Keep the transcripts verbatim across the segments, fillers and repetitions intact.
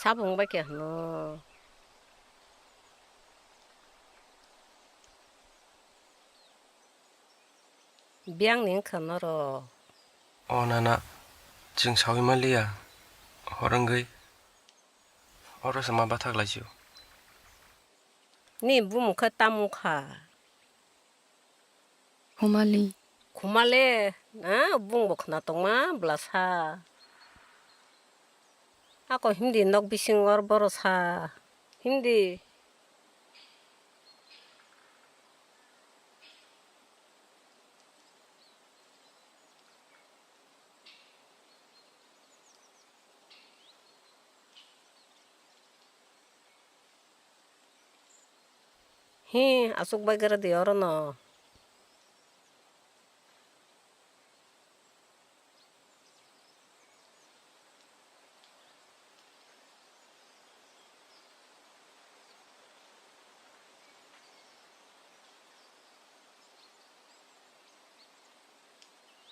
Sabung bai khe hwno. Biyang ni wngkha norok. O nana, chwng saui manliya, hor wngwi oro se ma bathak laisio. Ni bumung khe tamo kha? Khumali. Khumale, ah, bung bo khna tongma bwlasa. Ako himdi nok bising or boro sa. Himdi. Hi, aswk bai gra di oro no.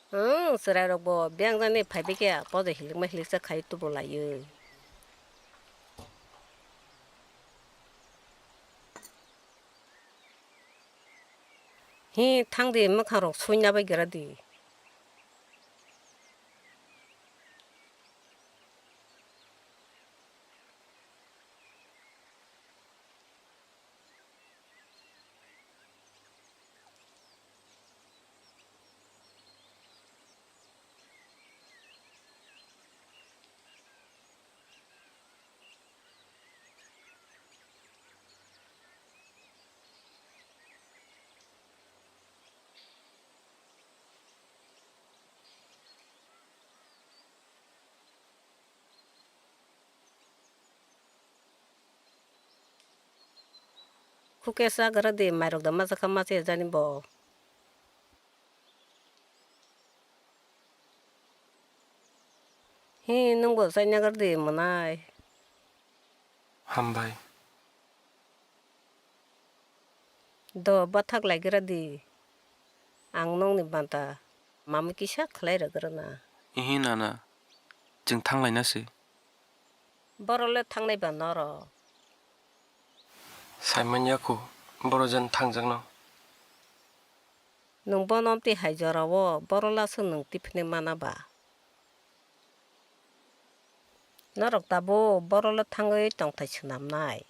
Ang chwrairokbo biyang jani phaibai khe poja hilikma hiliksa khai tubu laiwi. Hi thangdi mwkhangrok suina bai gra di. Khuke chagra di, mairok da macha kha macha ya jani bo. Hi, nwng bo chaina gar di mwnai. Hambai. Do, bathak lai gra di. Ang nokni banta mamwi kisa khlai rwgrana. Ihi nana, chwng thang laina se. Borok le thangnai ba norok? Saimanya kho, borok jan thangjakno. Nwng bono amtwi hai jorao borok laswk nwng tiphini mana ba? Norok tabuk borok le thangwi tongthai swnamnai.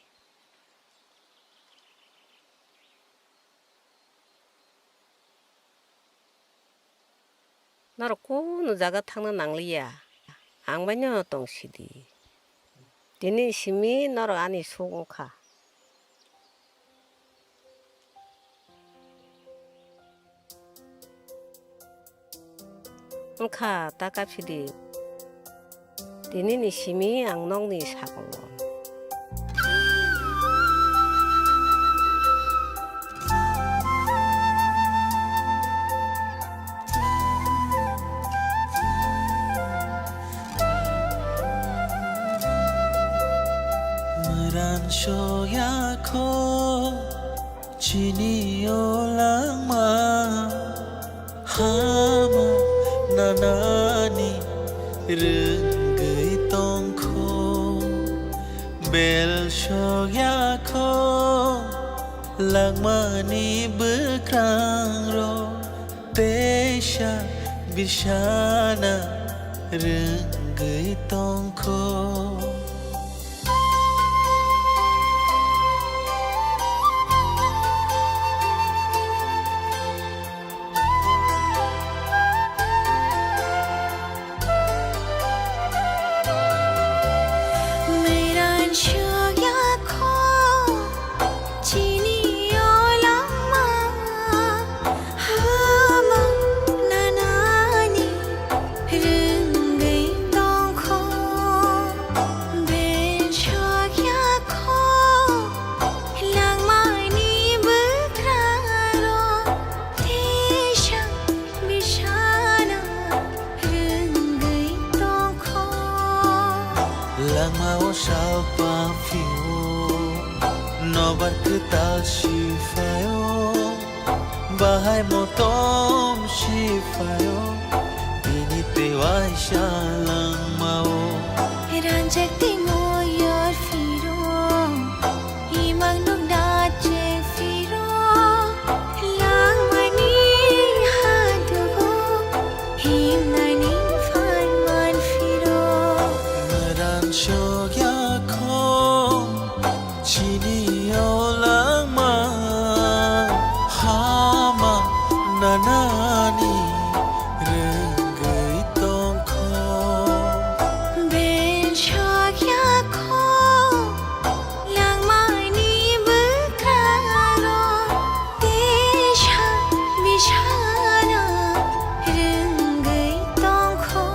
Norok kunu jaga thangna nangliya, ang bai no tong sidi. Tini simi norok ani suk wngkha. Wngkha ta kapsidi. Tinini simi ang nokni sakolno. Mwran soya kho. Chini o langma hama nanani rwngwi tongkho, bel sokya kho langmani bwkrangrok, teisa bisana rwngwi tongkho. Meran shuya kho. Chini o langma hama nanani rwngwi tongkho, bel sokya kho langmani bwkrangrok, teisa bisana rwngwi tongkho. Langmao salpa phio, nobar kwtal siphaio, bahai motom siphaio, bini tei waisa langmao. Ranjak tei moyo. Imnani phan man phiro. Mwran sogya kho chini o langma. Hama nanani rwngwi tongkho. Ben sogya kho langmani bwkharo. Tesa bisana rwngwi tongkho.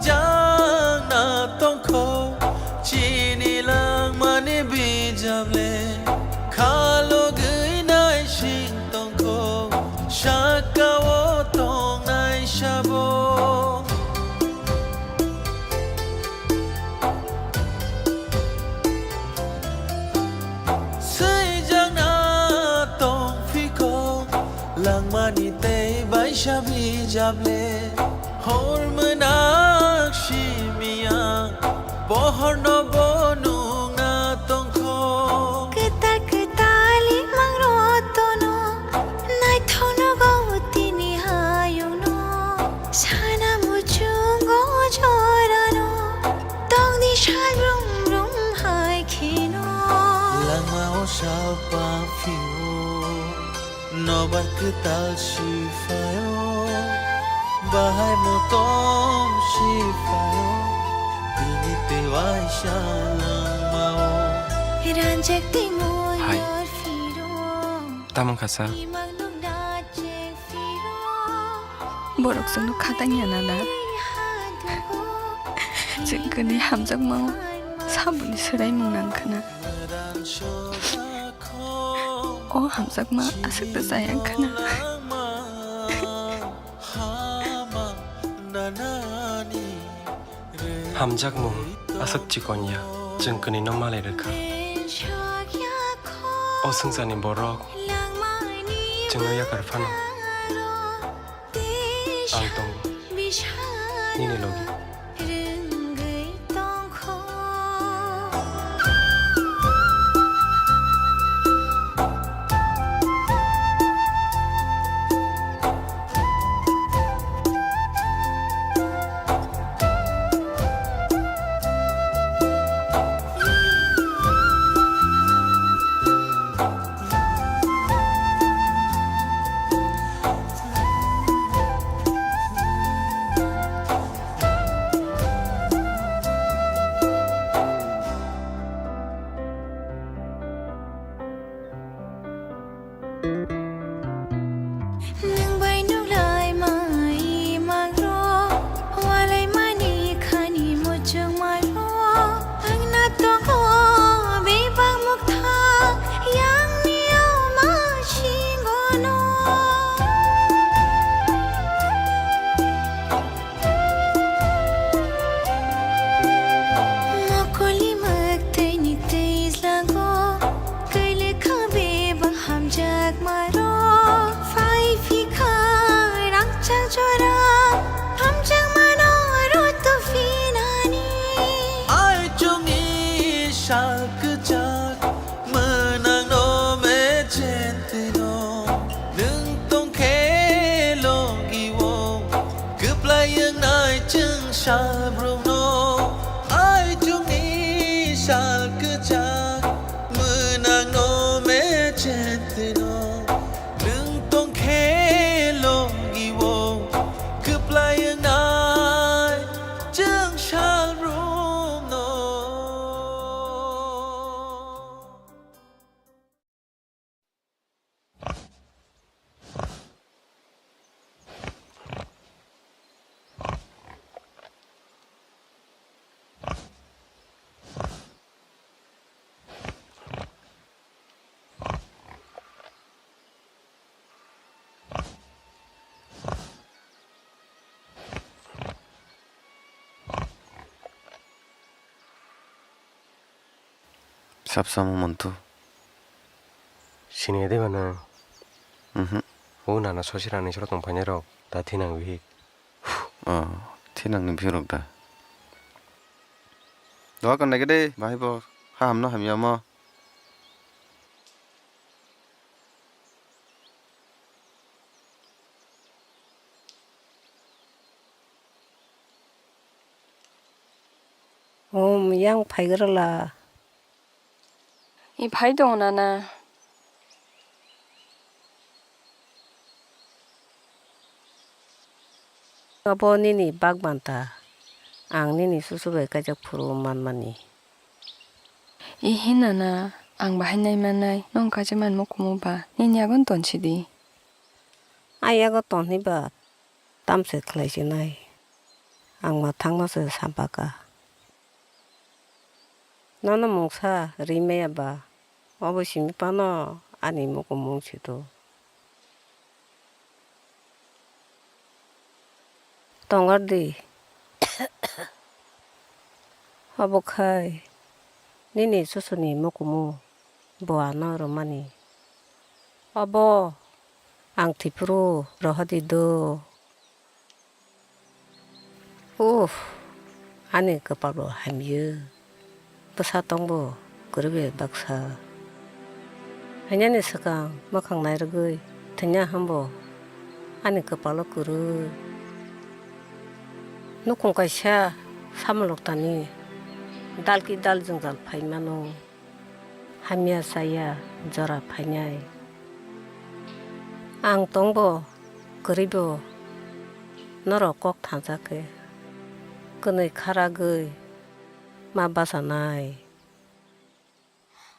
Pholokjakna tongkho chini langmani bijable, khalogwi naising tongkho sakao tongnai sabo. Swijak na tong phiko, langmani tei baisa bijable. Hor mwnak simiya, pohor no bo nung na tongkho. Kwtal kwtal imang rotono, naithok no go tini hayung no. Sana muchungo jorano, tongdi sal brum brum hai kheno. Langmao salpa phio, nobar kwtal siphaio, bahai motom siphaio, tini tei waisa langmao. Ranjak tei Hai. Moyor phiro, Tamang kha sa? Imang nukna cheng phiro. Borok chwngno khatang ya na da? Chwng kwnwi hamjakmao saboni swraimung nang khna. O hamjakma aswk ta chaya khna. Hamjakmung aswk chikon ya, chwng kwnwi no malai rwkha. O swngcharni borok chwngno yakar phano. Ang tongo nini logi. Nwng bai nuklai mai mangrok, walai mani khani muchung marok. Ang na tongo bebak mukthang, yang ni o ma singono. Mokoli mwktwini twijlango, kwlwkha bebak hamjakmarok. Phai phikha rangchak jora, hamjakmano rutu phinani. Ai chwngni sal kwchak, mwnangno mechen twino. Nwng tongkhe logi-o kwplai wngnai chwng salbrumno. Ai chwngni sal kwchak, mwnangno mechen twino. Nwng tongkhe logi-o kwplai wngnai chwng salbrumno. Chapsa mo montu. Sini de bana. Mhm. O nana sosi rani soro tong painai rok. Ta thinang bihik. Oh, thinang ni bihik rok da. Doa kon nai de, bahai bo. Ha hamno hamya mo. Um, yang phaigrala. I phai tongo nana. Abo nini bagban ta. Ang nini susu bai kaijak phuru manmani. Ihi nana, ang bahai nai manai, nwng kaisa manmo kumu ba, nini yagon tonsidi. Ang yago tonhi ba, tamse khlai sinai. Ang ma thangma se sampaka. Nono mungsa ri maya ba, obo simi pano ani mukumung sido. Tongar di. Obo khai nini susuni mukumu bo ano rwmani. Obo ang thipuru rohodi do. Uff, ani kwpalo hamya. Bwsa tongbo kwrwi bai baksa. Hainani swkang mwkhang nairwgwi thwngya hambo ani kwpalo kwrwi. Nukhung kaisa samoloktani dalki dal jwngjal phai mano. Hamya saya jora phainai. Ang tongbo kwrwibo norok kok thansa khe kwnwi kharagwi ma bachanai.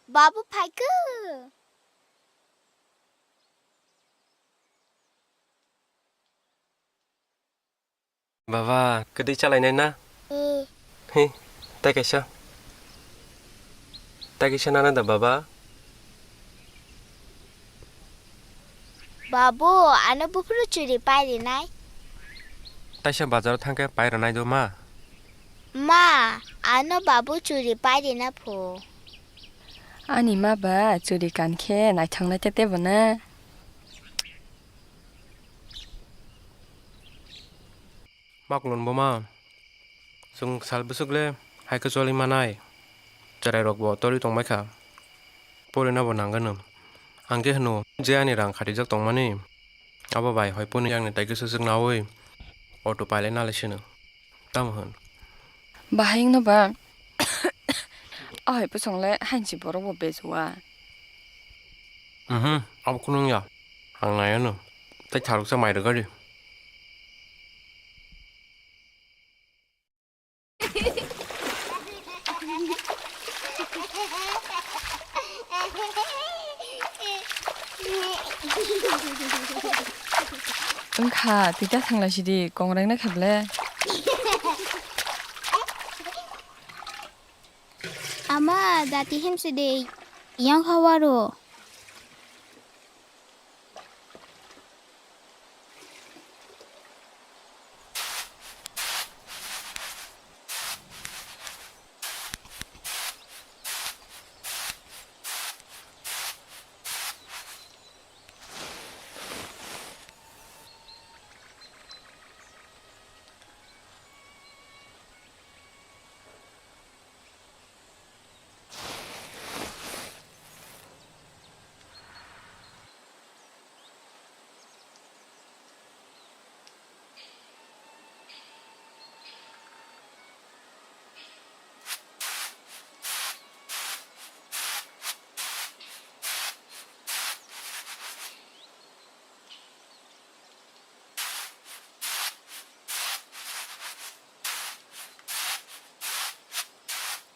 Babu phaikhe. Baba, kwtwi chalainai na? Hmm. Hi, tai kaisa. Tai kaisa nana da, baba? Babu, ano buphuru churi pairinai. Taisa bazaro thangkhe pairanai do, ma? Ma, ano babu churi pairina pho. Ani ma ba churi kankhe naithok naitete bo na. Maklon boma, chwng sal bwswk le hai khe choli manai, chwrairokbo torwi tongbaikha, porina bo nangano. Ang khe hwno je ani rang khatijak tongmani, abo bai hoi phone yakni tai khe swchwk naui auto pailai nalai sino. Tamo hwn? Bahai wngno ba, ahoi bwsong le hanchi borok bo bejuwa. Mhm, abo khunung ya. Ang nai ano. Tai tharuksa mai rwgadi. Wngkha, twi ta thanglaisidi, kongreng na kheble. Ama, dati himsidi, yang hawaro.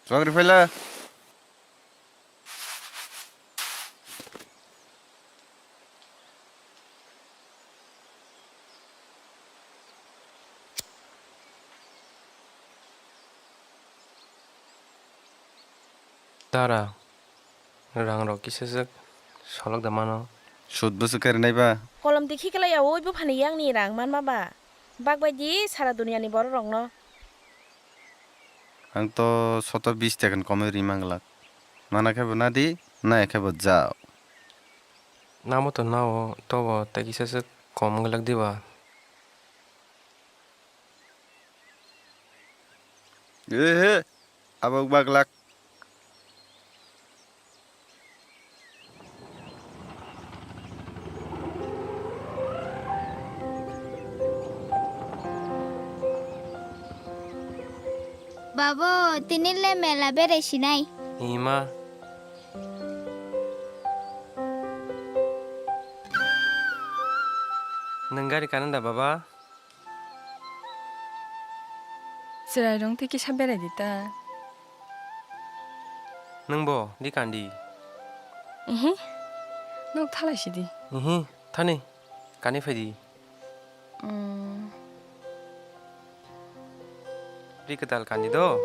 Chwng rwphaila. Tara, rang rok kisa swk solok da mano. Sud bwswk khe rwnai ba? Kolom di khiklai ya, oi buphani yang ni rang manma ba? Bak bai di sara duniya ni borok rok no. Ang to soto bis taka ni komwi ri man glak. Mana khe bo nadi, naya khe bo jao. Namo to nao, tobo tei kisa se kom wng glak diba? Ehe, abo wng glak. Babo, tini le mela berai sinai. Ima. Nwng gari kana da, baba? Chwrairok tei kisa berai di ta. Nwng bo di kandi. Ihi. Nok thalai sidi. Ihi, thani. Kani phaidi. Mm. Ri kwtal kandi do.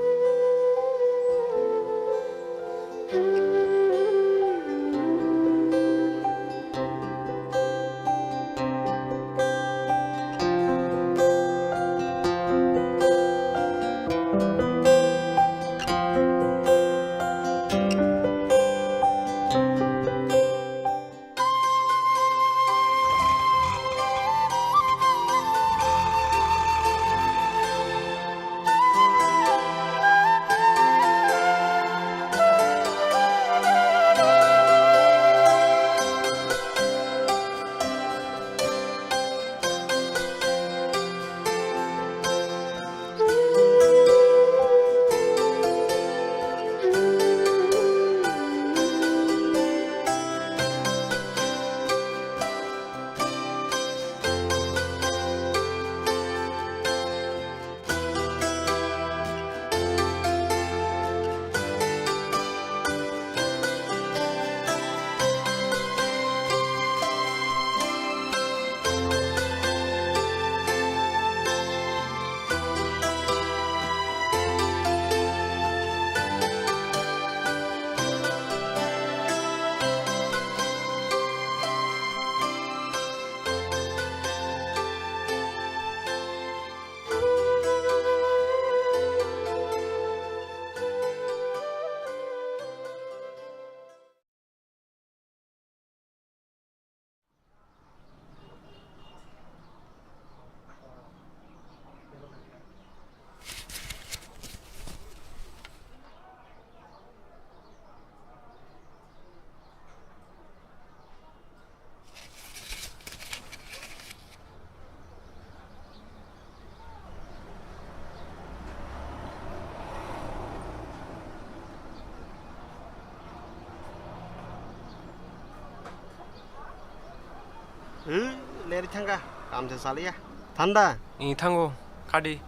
Leri thangkha, kamsa chaliya. Thanda? Ih, thango, khadi.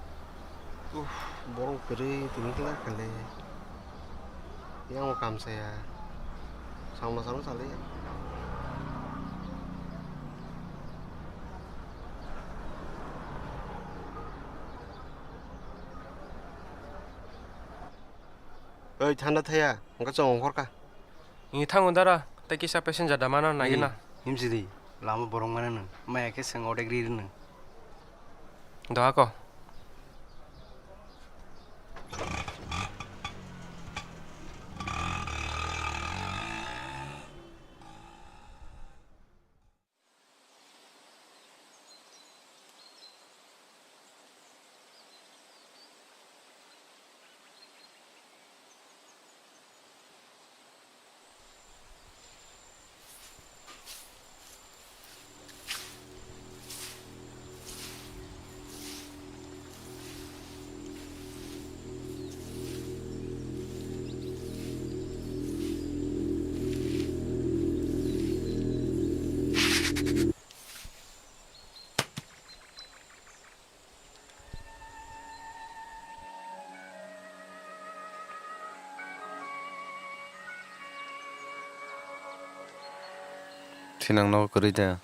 Uff, borok kwrwi tini kla khale. Yang o kamsa ya. Samla samla chaliya. Oi, thanda thaya, hwnkhe chwng ongkhorkha. Ih, thango dara, tei kisa passenger da mano nai gana. Himsidi, lama borok mano nw, maya khe chwng odek ri rwnw. Doha ko. Sinang nogo kwrwi da?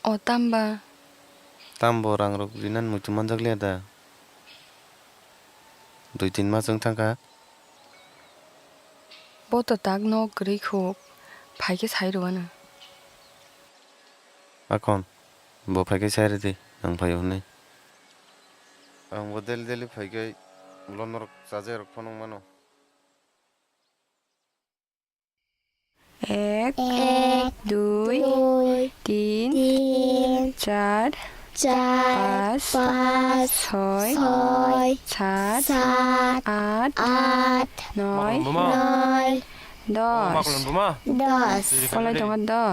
O tamba. Tambo rangrok rinani muitu manjak liya da? Dui tin mas wng thangkha. Bo to tak nogo kwrwi kho, phai khe sai rw anw. Akhon, bo phai khe sai rw di, ang phai o hwnwi. Ang bo daily daily phai khe ulo norok chajairok phano wng mano. এক, এক, দুই, দুই, তিন, তিন, চার, চার, পাঁচ, পাঁচ, ছয়, ছয়, সাত, সাত, আট, আট, নয়, বমা। নয়, দশ। বমা, দশ। Polai tongo do.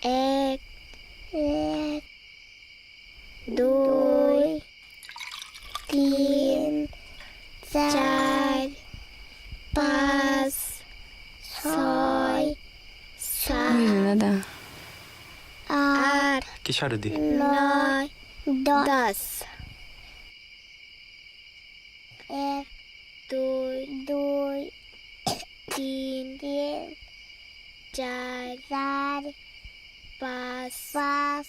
এক, এক, দুই, তিন, চার, পাঁচ, ছয়, সাত, বুঝলে দাদা? আট, কিসা রে দি? নয়, দশ। এক, দুই, দুই, তিন, তিন, চার, চার, পাঁচ, পাঁচ,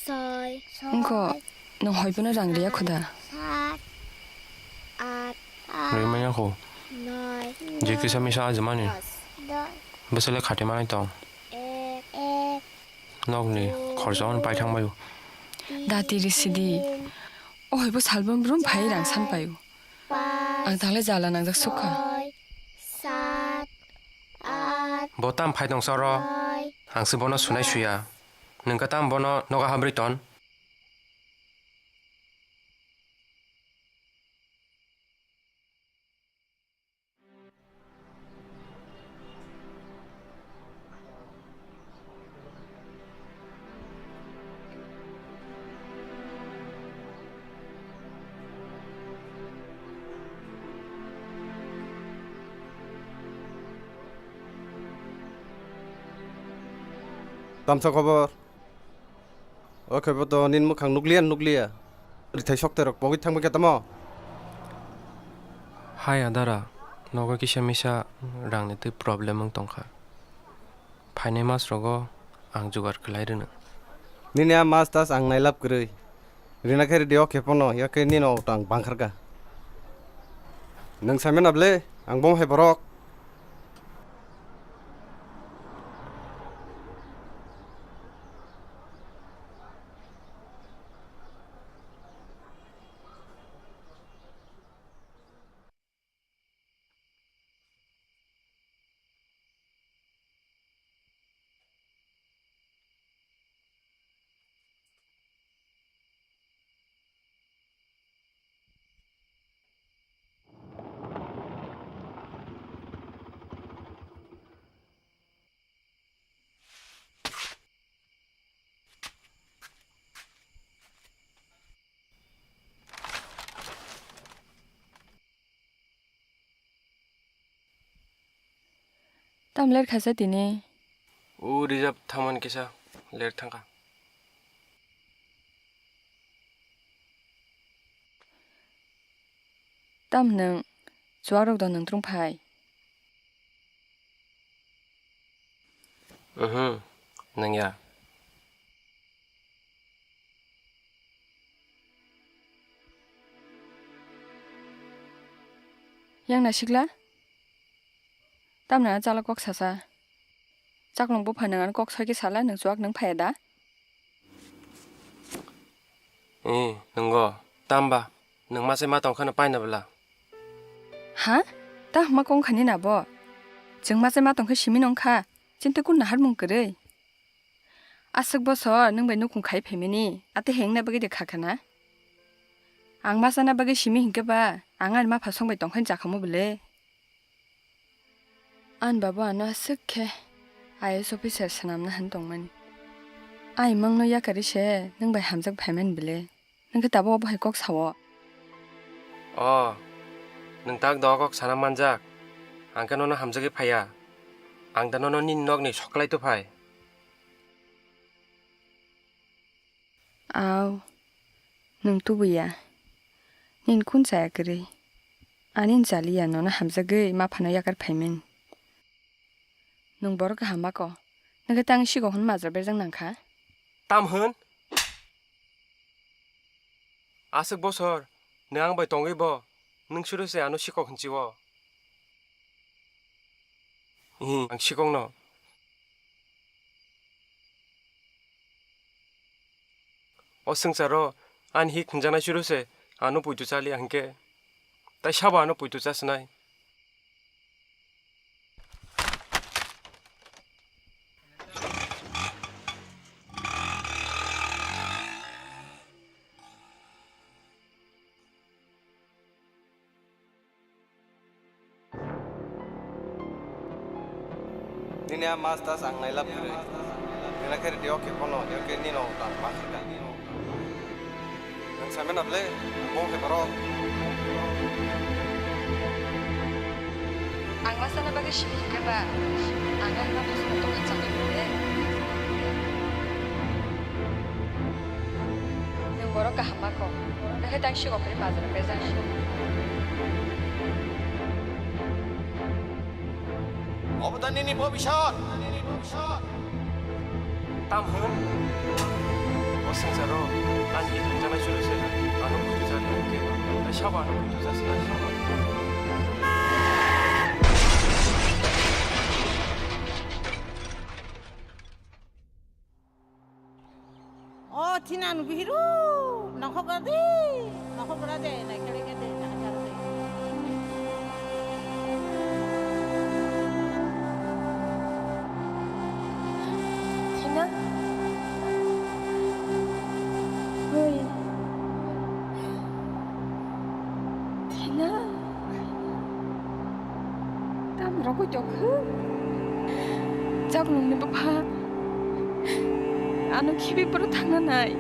ছয়, wngkho, ছয়, nwng hoi phano rang liya kho da? সাত, আট, আট, Rwimanya kho. নয়, je kisa misa ajimani. দশ, দশ। Bwswle khati manai tong. এক, এক, Nokni khorsa hwn pai thangbaio. Dati risidi. O haibo salbrum brum phai rang san paio. Ang tangle jala nangjak sukha. Bo tam phai tong soro. Ang se bono sunai suya. Nwng ka tam bono noga habrwi ton. Tamsa khobor. O khe bo to nini mwkhang nukliya, nukliya. Rithai sokte rok pogwi thangma khe tamo? Hai adara, nogo kisa misa rangni twi problem wng tongkha. Phainai mas rogo ang jugar khlai rwno. Nini a mas tas ang nailab kwrwi. Rina khe ridi o khe pono, yakhe nini o tang bangkharka. Nwng saimano ble, ang bom hai borok. Tam ler kha sa tini? O reserve thangmani kisa ler thangkha. Tam nwng chuak rok da nwng tung phai? Mhm, nangya. Yang nasikla? Tamni ang chalo kok sasa. Chaklong bupha nwng ano kok soi khe sala nwng chuak nwng phaiya da? Ee, nwngo. Tamba, nwng mase ma tong kheno paina bwla. Ha? Ta hwnma kong khani na bo? Chwng mase ma tong khe simi nong kha. Chini tei kun nahar mung kwrwi? Aswk bosor nwng bai nukung khai phaimani, atwi hengna bagwi de kha khana? Ang ma chana bagwi simi hinkhe ba, ang ani ma pha song bai tong khe chakhamu bwle? Ani baba ano aswk khe I A S officer swnamna hwn tongmani. Ai mangno yakarwi se nwng bai hamjak phaimani bwle? Nwng khe tabuk obo hai kok sao? O, nwng tak do kok sana manjak. Ang khe nono hamjagwi phaiya. Ang da nono nini nokni soklai tu phai. Au, nwng tubuya. Nini kun chaya kwrwi? Ani chaliya nono hamjagwi ma phano yakar phaimani. Nwng borok kaham ba ko. Nwng khe tang sikok hwn majra berjak nang kha. Tam hwn? Aswk bosor nwng ang bai tongwi bo nwng suru se ano sikok hwnchi o. Ih, ang sikokno. O swngcharo ani hik hwnjaknai suru se ano poito chaliya hinkhe, tai sabo ano poito chasnai? Nini a mas tas ang nailap kwrwi. Nini khe ready o khe bono, nini khe nini rok tang ma khe ka. Nang samena ble, bong khe borok. Ang ma sana bagwi simi khe ba, ang ang ma sana tong kha chakwi khe. Nwng borok kaham ma kok, nang khe tang sikok khe bazar o pejak. Obo da nini bobisot. Tam hwn? O swngcharo ani thangjaknai chwraisa ano khutujaknai hwnkhe, tei sabo ano khutujaknai. O Thina, nw bihiru, nokhok ra de, nokhok ra de, nai khe de, nai khe de. Thina. Oi. Thina. Tam rogwi tong khe. Chaklongni bupha. Ano khibi boro thangna nai.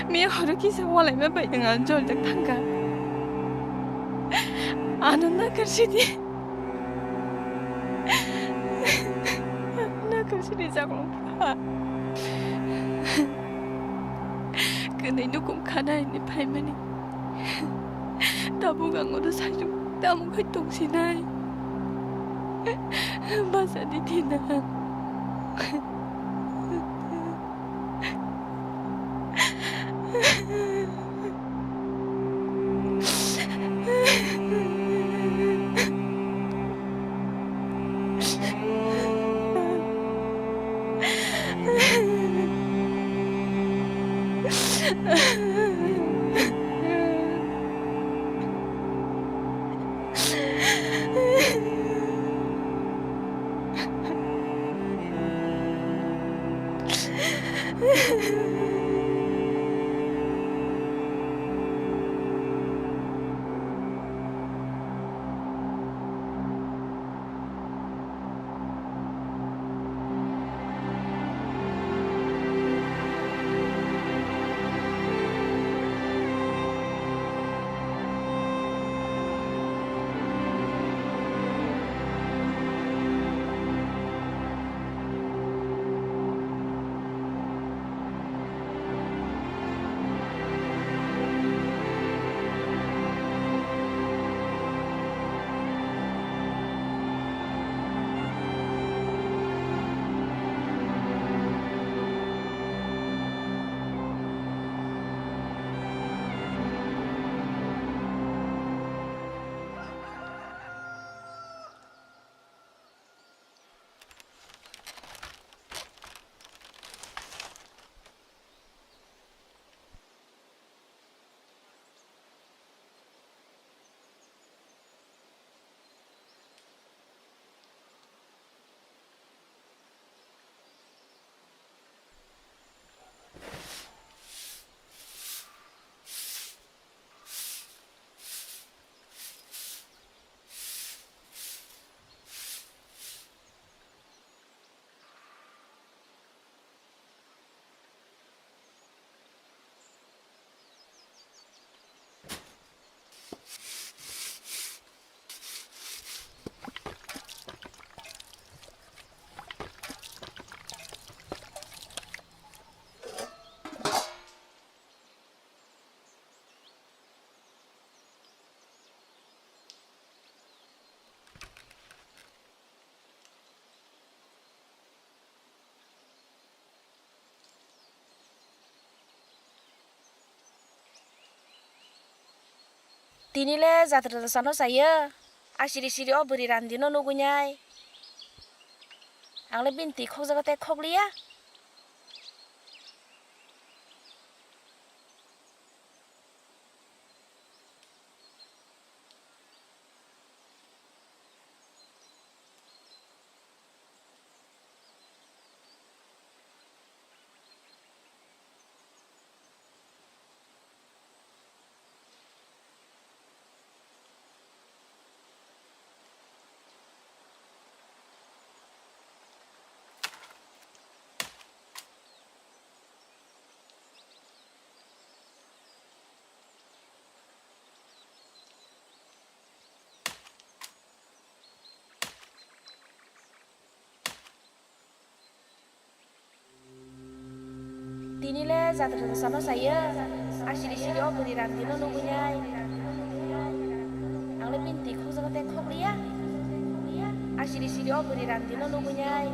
Miya horo kisa walaima bai nwng ano joljak thangkha. Ano nakarsi di. Nakarsi di chaklong bupha. Kwnwi nukhung khana hwnwi phaimani. Tabuk ang oro sajwk tamo khai tongsinai. Basa di Thina. Tini le jatra sano sayo, asiri siri o bwrwi randino nugwi nai. Ang le bini twi khokjago tei khokliya. Tini le jatra jwsano saya, ang siri siri o bwrwi randino nugwi nai. Ang le bini twi khokjago tei khokliya. Ang siri siri o bwrwi randino nugwi nai.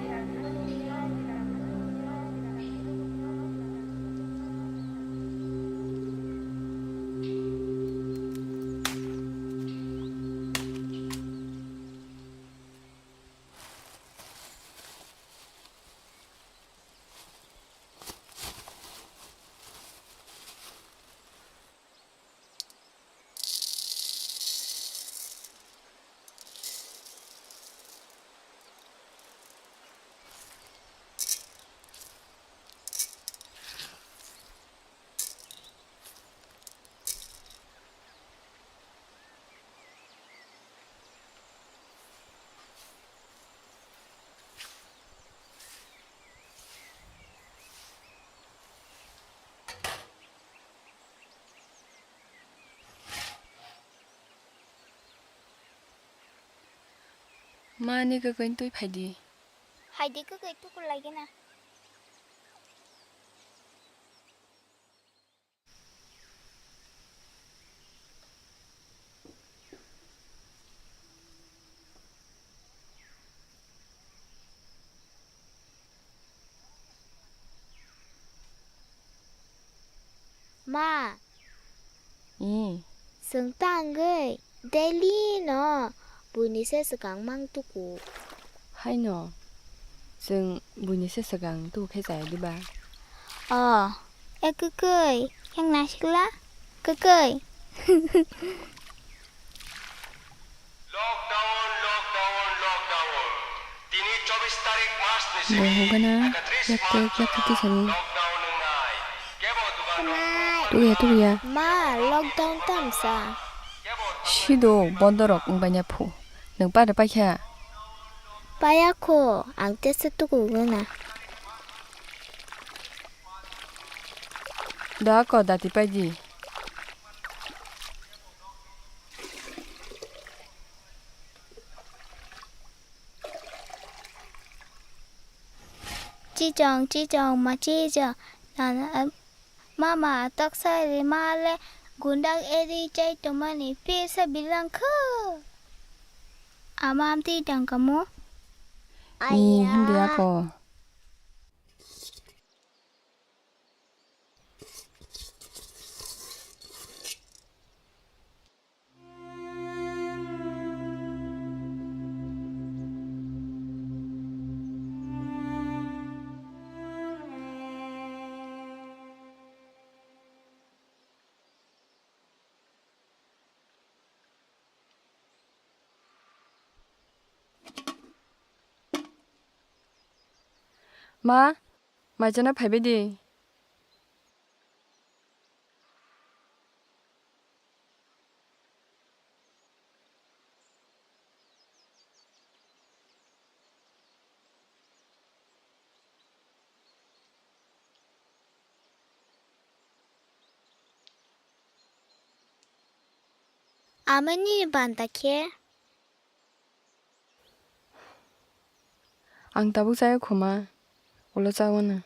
Mani kwkwi twi phaidi. Phaidi kwkwi tukur lagina. Ma. Ee. Chwng ta wngwi daily no buini se swkang mang tuku. Haino, chwng buini se swkang tuku khe chaya diba? O, e kwkwi, yang nasikla? Kwkwi. Lockdown, lockdown, lockdown. Tini chobbish tarik March ni simi, Bo hugana, ekatris yakte, March yakte tisani. Lockdown wngnai. Kebo dukan rok. Tuya, tuya. Ma, lockdown tamsa. Sido, bondo rok wngbaina phu. Nwng pare paikha? Paya kho, ang tesa tuku gana. Da ko dati paidi. Chichong, chichong, ma chichong. Nana, em, mama, toksa ri ma le gundang eri chai tomani pisa bilang khu. Ama amti tang kamu? Ni hindi ako. Ma, mai chana phaibai di. Amani banta khe? Ang tabuk chaya khoma, ulo chawana.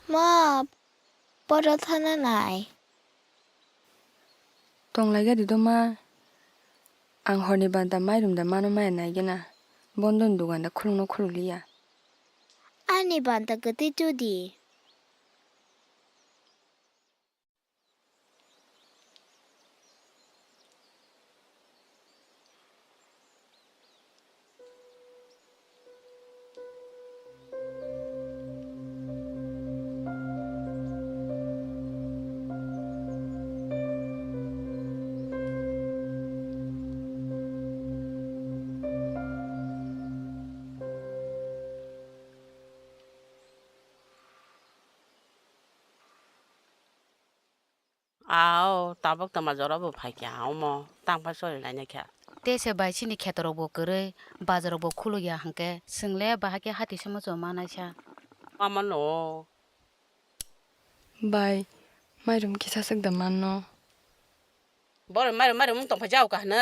Ma, porotha na nai. Tong lai gadi do ma. Ang horni banta mairum da mano maya nai gena. Bondoni dogan da khulung no khulung liya. Ani banta kwtwi tudi. O tabuk tama jora bo phaikha, omo tangphai choli nainai kha. Tei se bai chini khetorok bo kwrwi, bazar rok bo khulukya hwnkhe, chwng le bahai khe hati se muchung manaisa. Omo no. Bai, mairum kisa swk da manno. Borok mairum mairum wng tongphai jao ka hwno,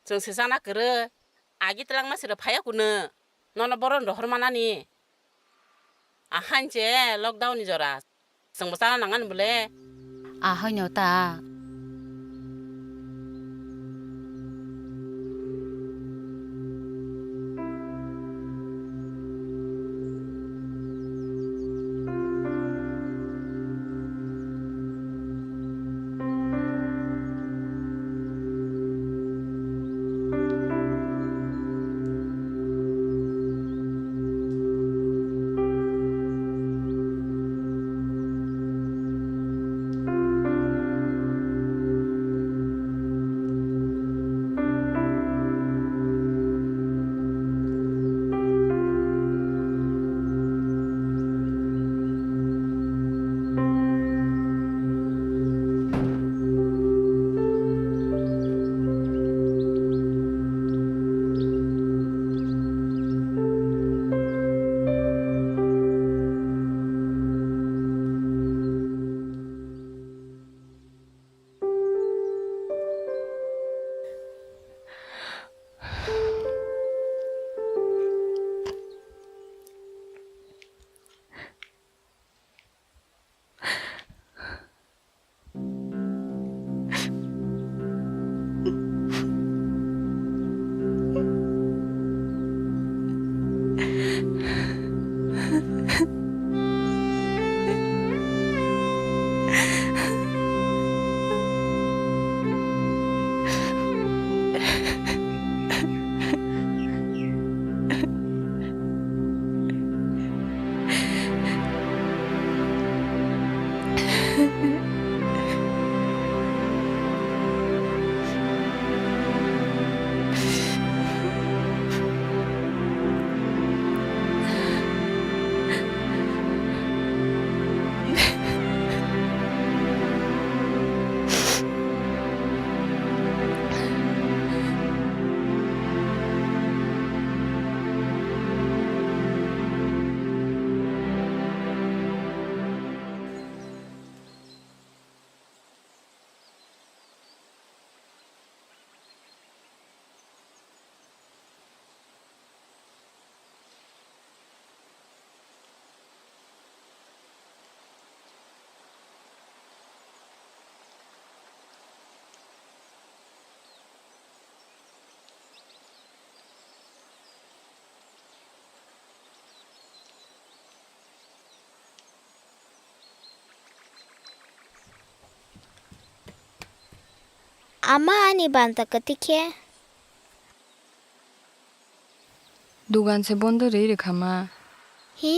chwng se chana kwrwi. Agi twlangma se rw phaiya kuno, nono bohrok rohor manani. Ahain se lockdown ni jora, chwngbo chana nangani bole. Ahaino ta. Ama ani banta kwtwi khe. Dugan se bondo rwi rwkha ma. Hi?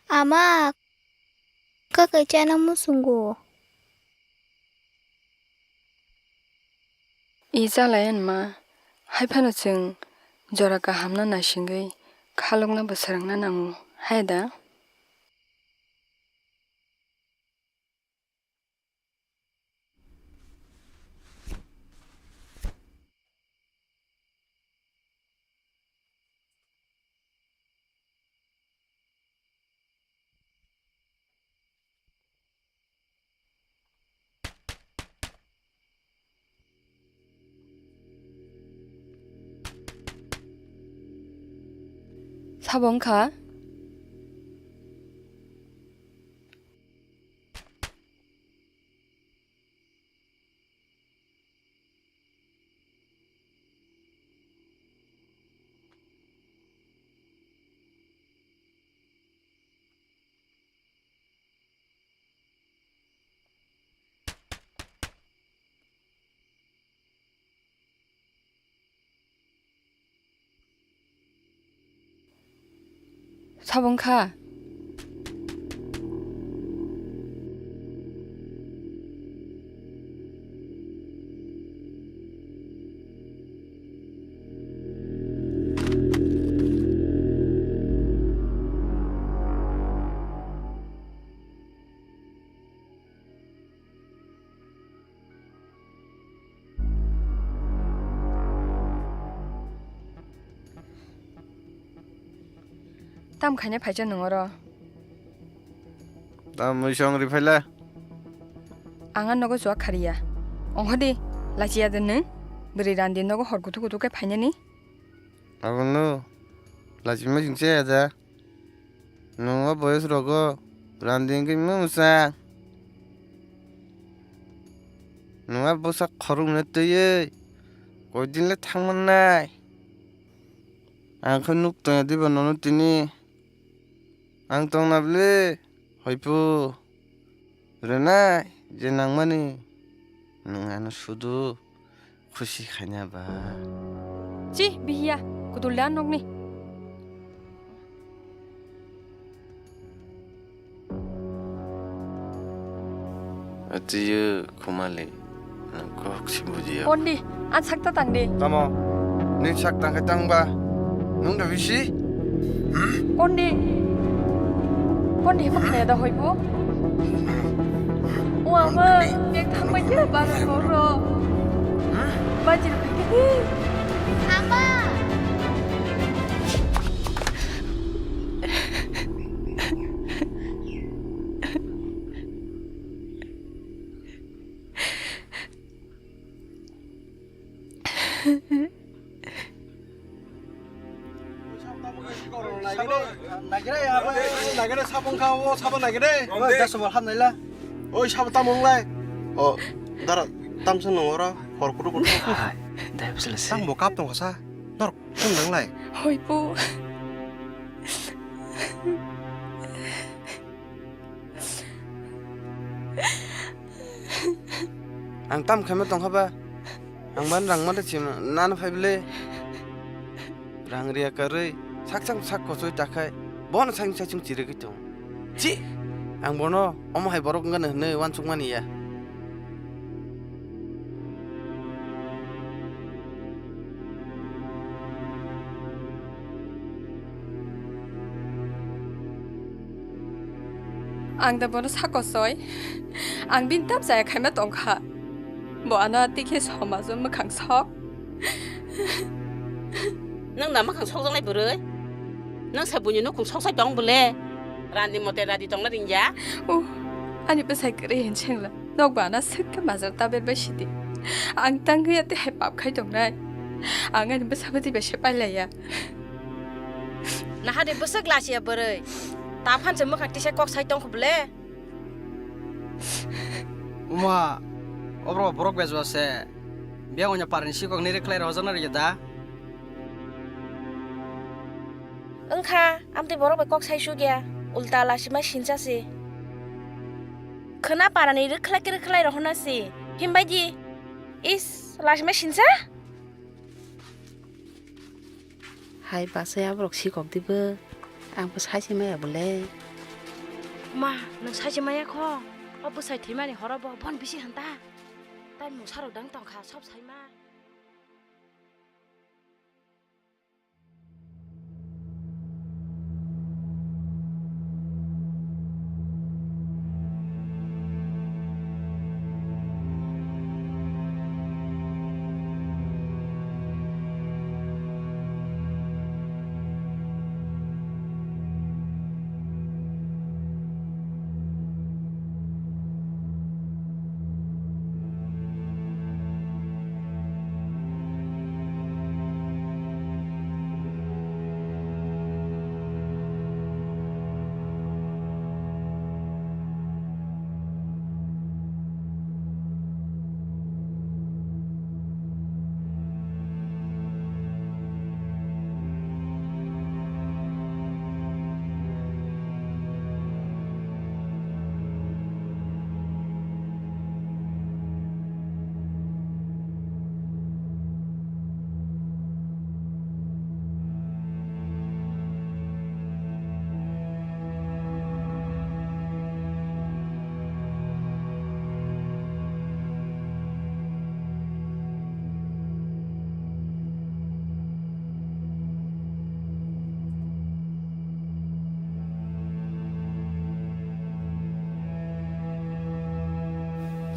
Ama, kaka chana musungo. I jalayan ma, hai phano chwng jora kahamno naisingwi khalokno bo swrwngna nango, hai da? Sabo wngkha? Sabo wngkha? Tam khaina phaisa nwng oro? Tam mui song ri phaila. Ang a nogo chuak khariya. Ongkhodi, lachiya de nwng? Bwrwi randi nogo hor kuthuk kuthuk khe phainani? Abono lachima jingse ya da. Nwng o boyos rogo randi wngwi mungsa. Nwng a bwsa khoroknwi twiwi koidin le thangmannai. Ang khe nuk tongya diba nono tini? Ang tongna bwle hoipo rwnai je nangmani nwng ano sudu. Khusi khaina ba. Chi, bihiya, kutul da nokni. Atiyo khumali, nang kok si bujiya. Kondi, an sakta tangdi. Tamo, nin sak tangkai tangba, nung da bisi? Kondi, kondi, ma khaya da hoibo? O ama, bek thangbai khe bara koro. Bajir khe. Ama. Nagere, abo nagere, sabong kha, o sabong nagere. Oi, da sabong ham naila. Oi, sabong tamo wnglai. O, dara, tamsa nung oro, hor kutu kutu. Hai, dai bwsla se. Tamo kap tong kha sa. Dor, tong nang lai. Hoi po. Ang tam khaima tongkha ba? Ang ban rang mata chim nana phai bwle. Rang riya karwi sak chang sak kochoi takhai bono sakni saichung chirigwi tong. Chi! Ang bono omo hai borok wngkha hwnwi uansukmani ya. Ang da bono sakosoi. Ang bini tam chaya khaima tongkha. Bo ano tei khe somajo mwkhang sok. Nwng na mwkhang sokjaknai bwrwi? Nwng se buini nukhung soksai tong bwle? Randi mote radi tongna ringya? O, ani bwsai kwrwi hinsengla. Nokba ana swk khe majra ta berbai sidi. Ang tangwi ya tei hai pap khai tongnai. Ang ani bwsabo tei bai se pailaiya. Nahani bwswk lachiya bwrwi. Ta phan se mwkhang tisa kok sai tongkha bwle. Uma, Obo borok bejwa se. Biyang onya parani sikok ni rikhlai rohojak na rikya da? Wngkha, amtwi borok bai kok sai sugya, ulta lachima sincha se. Khwna parani rwkhlai khe rwkhlai rohorna se. Himbai di. Is, lachima sincha? Hai bwsai aborok sikok dibo. Ang bo sai se maya bole. Ma, nwng sai se maya kho. O bwsai thwimani horo bo bon bisi hanta. Tai mungsarok dang tongkha, sob sai ma.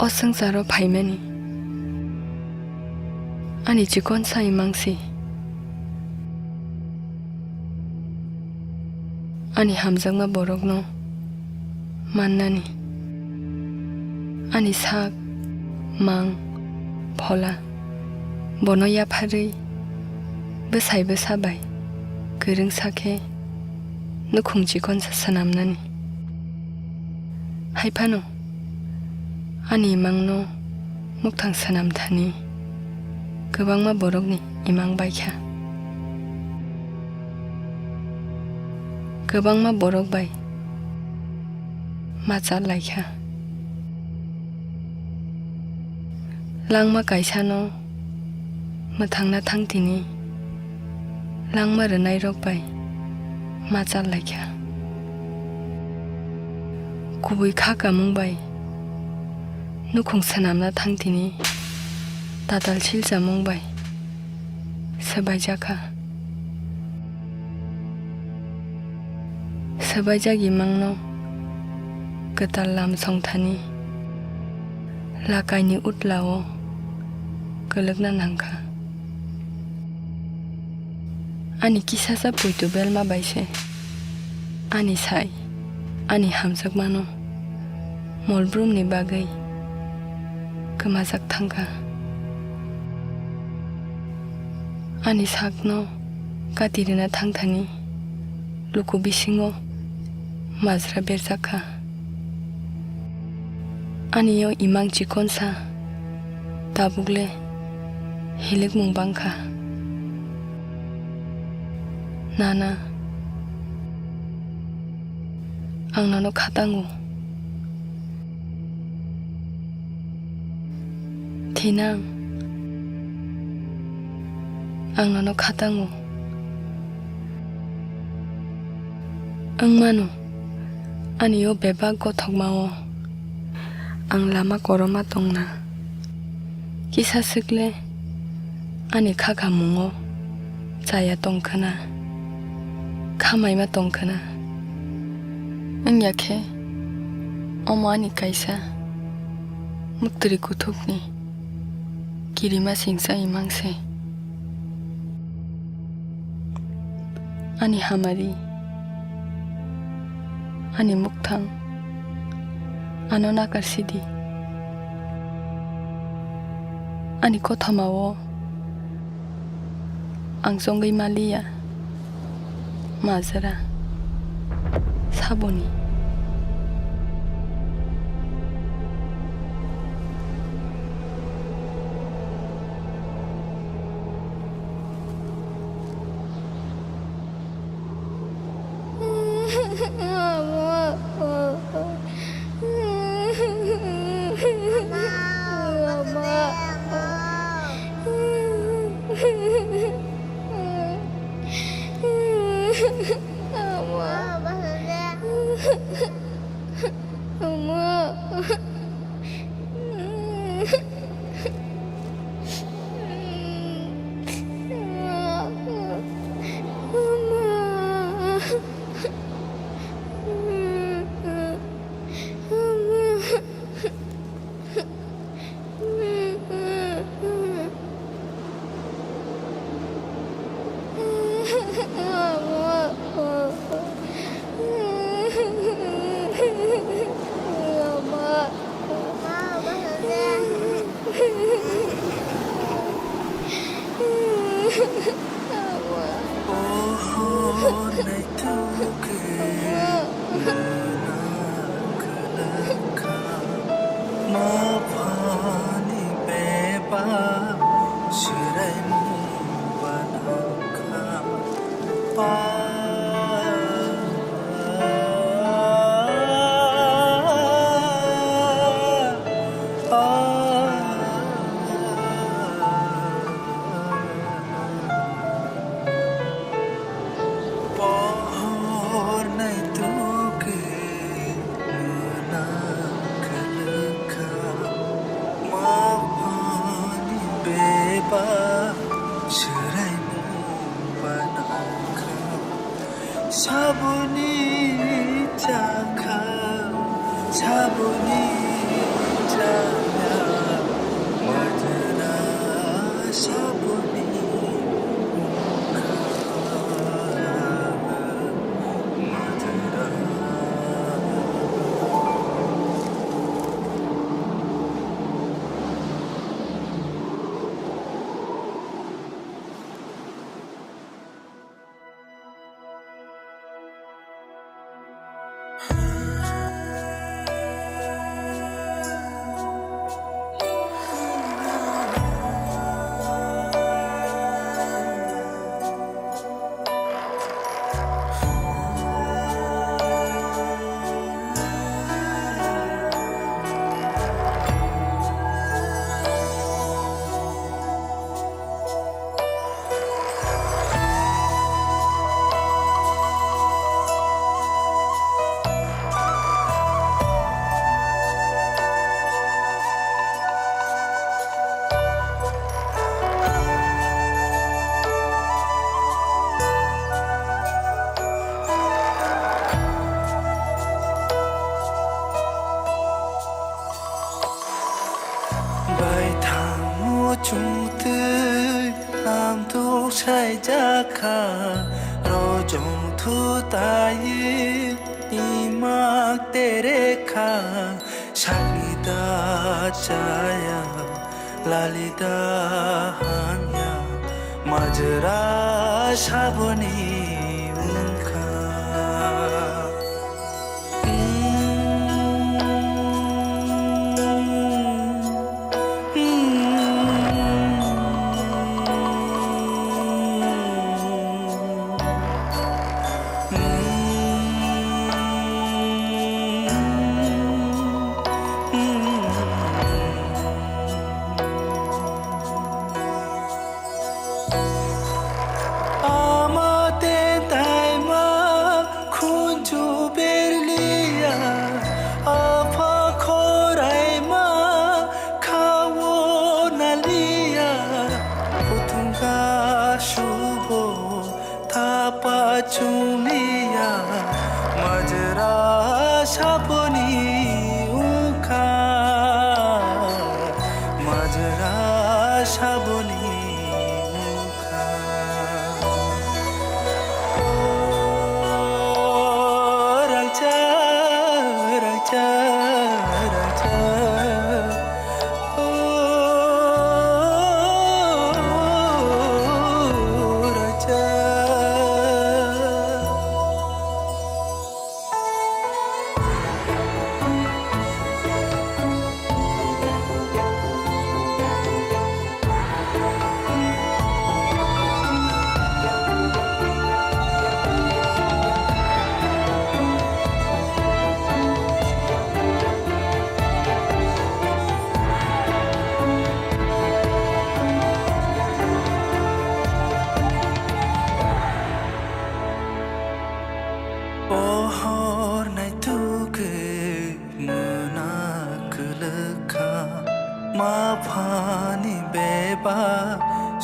O swngcharo phaimani ani chikonsa imang si. Ani hamjakma borokno mannani. Ani sak, mang, phola bono yapharwi bwsai bwsa bai kwrwngsa khe nukhung chikonsa swnamnani. Hai phano ani imangno mukthang swnam thani kwbangma borokni imang bai kha. Kwbangma borok bai ma chal lai kha. Langma kaisano mwthangna thang tini langma rwnairok bai ma chal lai kha. Kubui kha kamung bai nukhung swnamna thang tini tatal silchamung bai swbaijak kha. Swbaijak imangno kwtal lam songthani lakaini utlao kwlwkna nangkha. Ani kisasa poito belma bai se ani sai, ani hamjakmano molbrumni bagwi kwmajak thangkha. Ani sakno kati rwna thangthani luku bisingo majra berjak kha. Ani o imang chikonsa tabukle hilikmung bangkha. Nana, ang nono khatango. Thinang, ang nono khatango. Wng mano, ani o bebak gothokma o ang lama koroma tongna. Kisa swkle ani khakhamungo chaya tongkhwna, khamaima tongkhwna. Wngya khe, omo ani kaisa muktri kuthukni kirima singsa imang se. Ani hamari, ani mukthang, ano nakar sidi. Ani kothoma o ang chongwi maliya majra saboni. Pohor naitukhe nuna khwlwkha, maphani beba swraimung banakha. Saboni chakha, saboni chaya, majra saboni wngkha, majra. Baithangno chwng twi amtwk saijakha, rojong thu taiwi imak terekha, sakni da chaya, lali da hamya, majra saboni wngkha. Ama te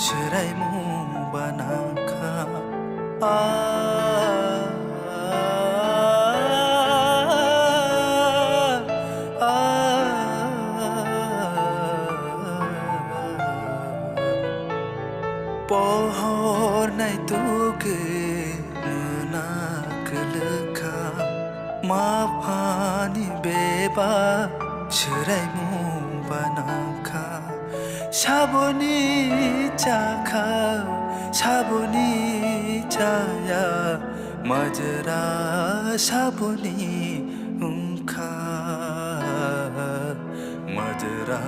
swraimung banangkha. A, a, pohor naitukhe nuna kwlwkha. Maphani beba swraimung banangkha. Saboni chakha, saboni chaya, majra saboni wngkha, majra